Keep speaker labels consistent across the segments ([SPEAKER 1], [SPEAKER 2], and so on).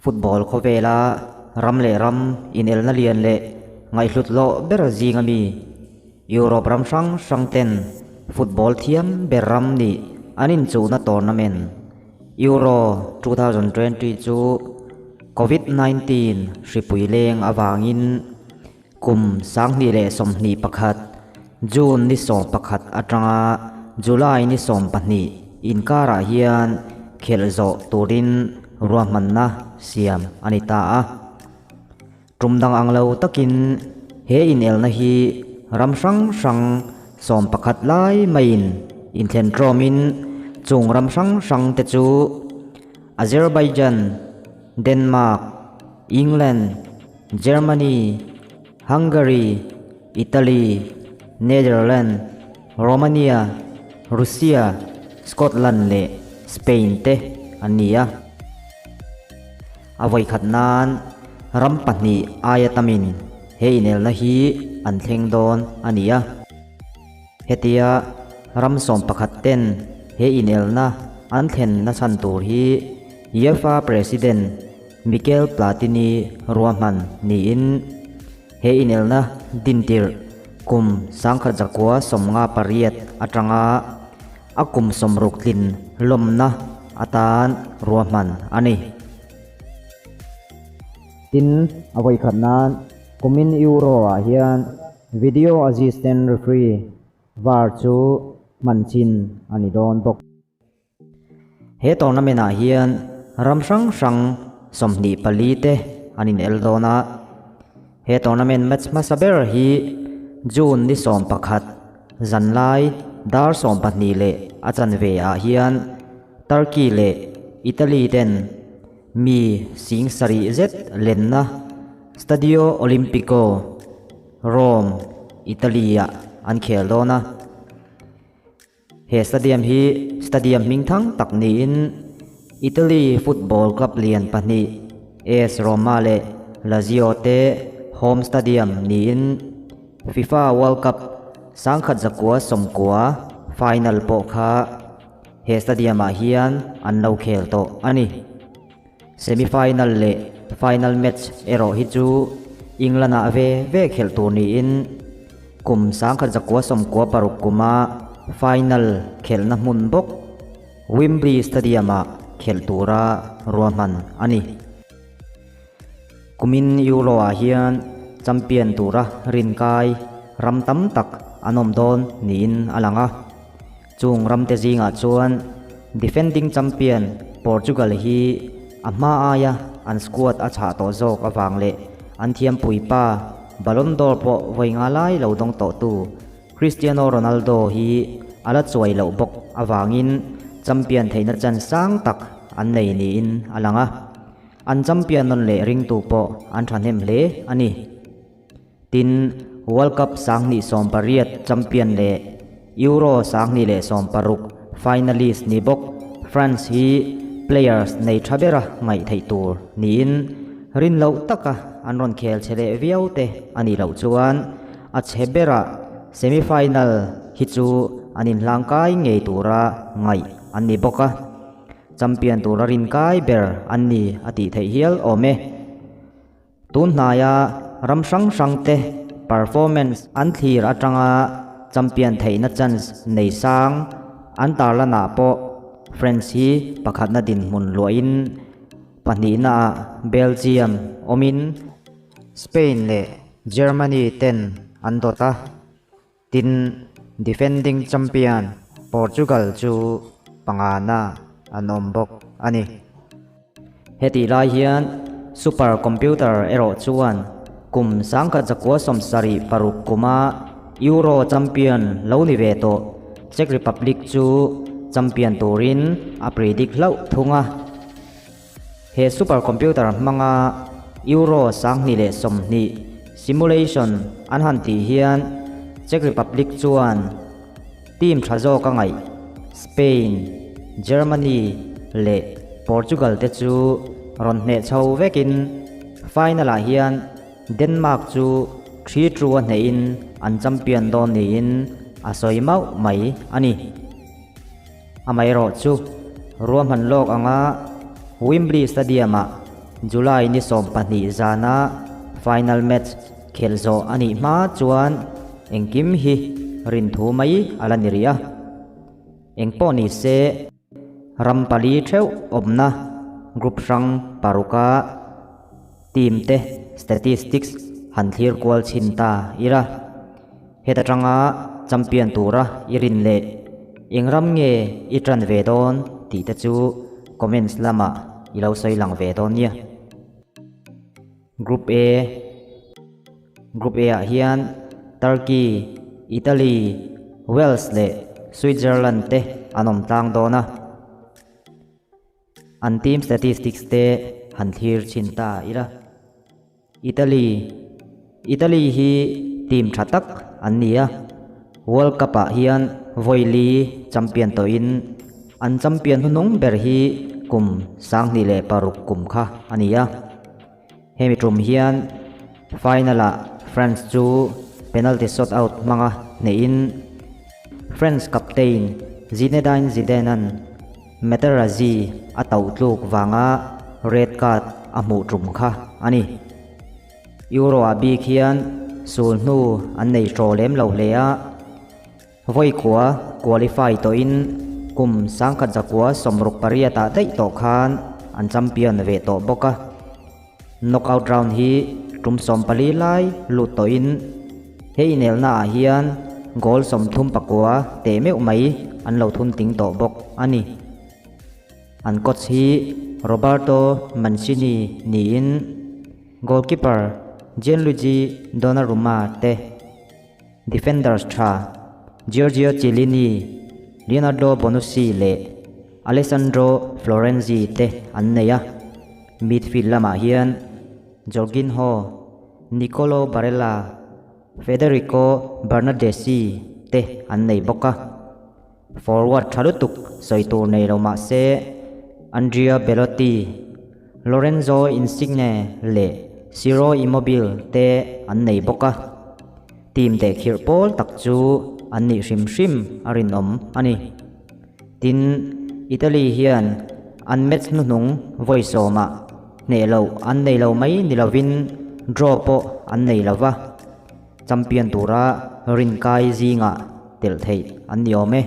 [SPEAKER 1] Football khawvela ram leh ram inelna lian leh ngaihhlut loh ber zinga mi Europe ram hrang hrang ten football thiam ber ram nih an inchuhna tournament Euro 2020 chu Covid-19 hripui leng avangin kum 2021 June ni 11 atanga July ni 12 inkarah hian khelh zawh turin ruahmanna siam a ni ta a. Tum dang ang lo takin he inelna hi ram hrang hrang 11 lai maiin inthlen tawmin chung ram hrang hrang te chu Azerbaijan, Denmark, England, Germany, Hungary, Italy, Netherlands, Romania, Russia, Scotland leh Spain te an ni a. A vawikhat nan ram pahnih aia tamin he inelna hi an thleng dawn a ni a. Hetia ram 11 ten he inelna an thlen na chhan tur hi UEFA President Michel Platini ruahman niin he inelna dintir kum 1958 atanga a kum 60 tlin lawmna atan ruahman a ni. Tin a vawikhat nan kumin Euro ah hian video assistant referee VAR chu hman chin a ni dawn bawk. He tournament ah hian ram hrang hrang 24 te an in el dawn a. He tournament match hmasa ber hi June ni 11 zanlai dar 12 leh a chanve ah hian Turkey leh Italy ten mi sing sarih zet lenna Stadio Olimpico, Rome, Italy ah an khel dawn a. He stadium hi stadium hming thang tak niin Italy football club lian pahnih AS Roma leh Lazio te home stadium niin FIFA World Cup 1990 final pawh kha he stadium ah hian an lo khel tawh a ni. Semi-final leh final match erawh hi chu England ah ve ve khelh tur niin kum 1996 kuma final khelhna hmun bawk Wembley Stadium ah khelh tura ruahman a ni. Kumin Euro ah hian champion tura rinkai ram tam tak an awm dawn niin a lang a. Chung ram te zingah chuan defending champion Portugal hi a hma aia an squad a chhah tawh zawk awang leh an thiam puipa Ballon d'Or pawh vawi nga lai lo dawng tawh tu Cristiano Ronaldo hi a la chuai loh bawk awangin champion theihna chan sang tak an nei niin a lang a. An champion nawn leh ringtu pawh an thahnem hle a ni. Tin World Cup 2018 champion leh Euro 2016 finalist ni bawk France hi players nei tha bera ngaih theih tur niin rin loh taka an rawn khel che leh viau te a nih loh chuan a che bera semi-final hi chu an inhlangkai ngei tura ngaih an ni bawk a. Champion tura rinkai ber an ni a tih theih hial awm e. Tun hnaia ram hrang hrang te performance an thlir atanga champion theihna chance nei sang an tarlanah pawh France hi pakhatna dinhmun luahin pahnihna ah Belgium awmin Spain leh Germany ten an dawt a. Tin defending champion Portugal chu pangana an awm bawk a ni. Heti lai hian super computer erawh chuan kum 1976 kuma Euro champion lo ni ve tawh Czech Republic chu champion turin a predict hlauh thung a. He super computer hmanga Euro 2020 simulation an han tih hian Czech Republic chuan team tha zawk a ngaih Spain, Germany leh Portugal te chu rawn hneh chho vekin final ah hian Denmark chu 3-2 a hnehin an champion dawn niin a sawi mauh mai a ni. Amaherawhchu ruahman lawk anga Wembley Stadium ah. July ni 20 zana final match khelh zawh a nih hma chuan engkim hi rinthu mai a la ni rih a. Engpawh ni se, ram pali theuh awmna group hrang paruka team te statistics han thlir kual chhin ta ila. Heta tanga champion tura i rin leh eng ram nge i tan ve dawn tih te chu comments lamah i lo sawi lang ve dawn nia. Group A Group A ah hian Turkey, Italy, Wales leh Switzerland te an awm tlang dawn a. An team statistics te han thlir chhin ta ila. Italy Italy hi team tha tak an ni a, World Cup ah hian vawi li champion tawhin an champion hnuhnung ber hi kum 2006 kum kha a ni a. Hemi tum hian final ah France chu penalty shot out hmanga hnehin France captain Zinedine Zidane-a'n Materazzi a tauh tluk vanga red card a hmuh tum kha a ni. Euro ah bik hian sul hnu an nei hraw lem lo hle a, Vawikhua qualify tawhin kum 1968 ah daih tawh khan an champion ve tawh bawk a. Knockout round hi tum 14 lai lut tawhin he inelna ah hian goal 39 teh meuh mai an lo thun ting tawh bawk a ni. An coach hi Roberto Mancini niin goalkeeper Gianluigi Donnarumma te Defenders tha Giorgio Chiellini, Leonardo Bonucci leh Alessandro Florenzi te an nei a, midfield lamah hian Jorginho, Nicolo Barella, Federico Bernardeschi te an nei bawk a. Forward tha lutuk sawi tur nei lo mah se Andrea Belotti, Lorenzo Insigne leh Ciro Immobile te an nei bawk a, team dehkhirh pawl tak chu an nih hrim hrim a rinawm a ni. Tin, Italy hian an match hnuhnung vawi sawmah hneh loh an nei lo mai ni lovin draw pawh an nei lo va. Champion tura rinkai zingah telh theih an ni awm e.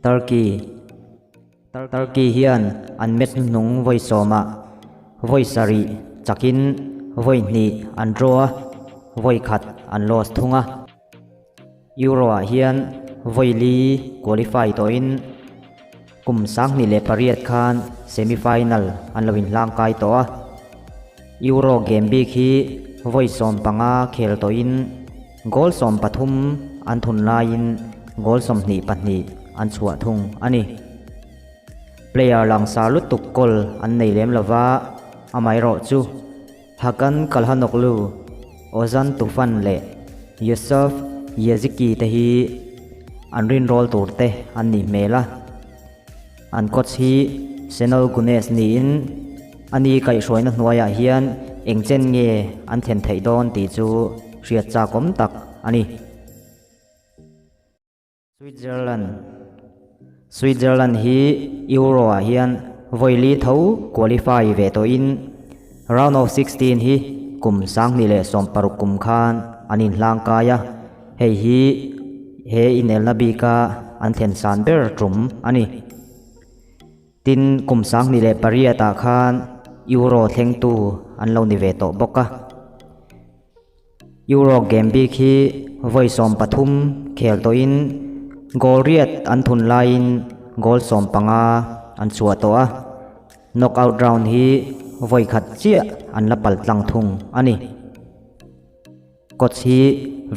[SPEAKER 1] Turkey Turkey hian an match hnuhnung vawi sawmah vawi sarih chakin vawi hnih an draw a, vawi khat an loss thung a. Euro ah hian vawi li qualify tawhin kum 2008 khan semi final an lo inhlangkai tawh a. Euro game bik hi vawi 15 khel tawhin goal 13 an thun laiin goal 22 an chhuah thung a ni. Player langsar lutuk goal an nei lem lova, amaherawhchu Hakan Calhanoglu, Ozan Tufan leh Yusuf Yazıcı te hi an rinrawl tur te an nih hmel a. An coach hi Senol Gunes niin ani kaihhruaina hnuaiah hian eng chen nge an thlen theih dawn tih chu hriat chak awm tak a ni. Switzerland Switzerland hi Euro ah hian vawi li tho qualify ve tawhin round of 16 hi kum 2016 kum khan an inhlangkai a, hei hi he inelna bika an thlen san ber tum a ni. Tin, kum 2008 ah khan Euro thlengtu an lo ni ve tawh bawk a. Euro game bik hi vawi 13 khel tawhin goal riat an thun laiin goal 15 an chhuah tawh a, knockout round hi vawi khat chiah an la pal tlang thung a ni. Coach hi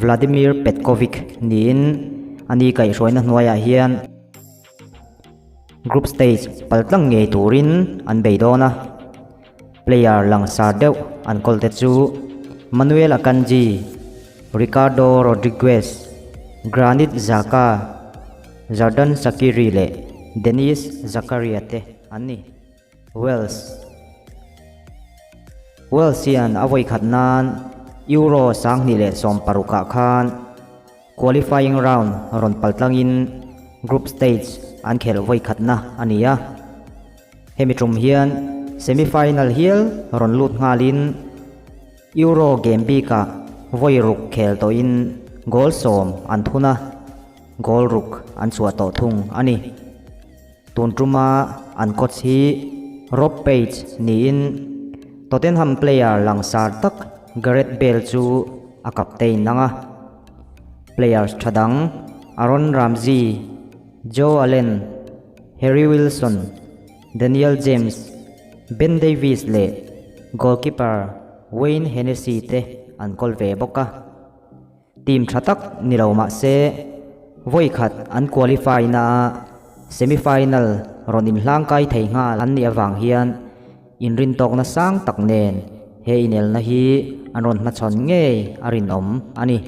[SPEAKER 1] Vladimir Petkovic niin ani kaihhruaina hnuaiah hian group stage pal tlang ngei turin an bei dawn a. Player langsar deuh an kawl te chu Manuel Akanji, Ricardo Rodriguez, Granit Xhaka, Xherdan Shaqiri leh Denis Zakaria te an ni. Wales Wales hian a vawi khat nan Euro 2016 ah khan qualifying round rawn pal tlangin group stage an khelh vawi khatna a ni a. Hemi tum hian semi-final hial rawn lut nghalin Euro game bikah vawi ruk khel tawhin goal sawm an thun a, goal ruk an chhuah tawh thung a ni. Tun tuma an coach hi Rob Page niin Tottenham player langsar tak Gareth Bale chu a captain ang a. Players tha dang Aaron Ramsey, Joe Allen, Harry Wilson, Daniel James, Ben Davies leh goalkeeper Wayne Hennessey te an kawl ve bawk a. Team tha tak ni lo mah se vawi khat an qualify na a semi-final rawn inhlangkai thei nghal an nih avang hian inrintawkna sang tak nen he inelna hi an rawn hmachhawn ngei a rinawm a ni.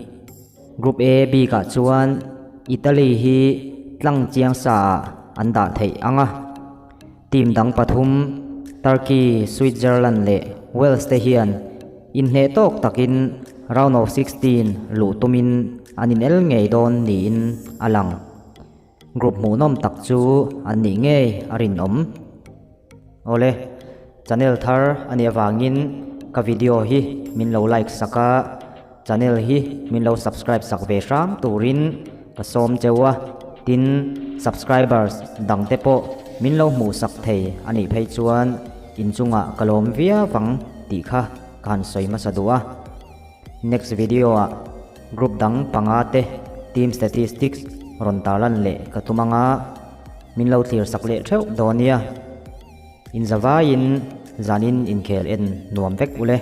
[SPEAKER 1] Group A bikah chuan Italy hi tlang chiang sa ah an dah theih ang a. Team dang pathum, Turkey, Switzerland leh Wales te hian inhneh tawk takin round of 16 luh tumin an inel ngei dawn niin a lang. Group hmuhnawm tak chu an nih ngei a rinawm. Awle, channel thar a nih avangin ka video hi min lo like sak a, Channel hi min lo subscribe sak ve hram turin ka sawm cheu a, tin subscribers dang te pawh min lo hmuh sak thei a nih phei chuan inchungah ka lawm viau ang tih kha ka han sawi hmasa duh a. Next video ah group dang panga te team statistics rawn tarlan leh ka tum anga min lo thlir sak leh theuh dawn nia. Inzavaiin zanin inkhel en nuam vek ule.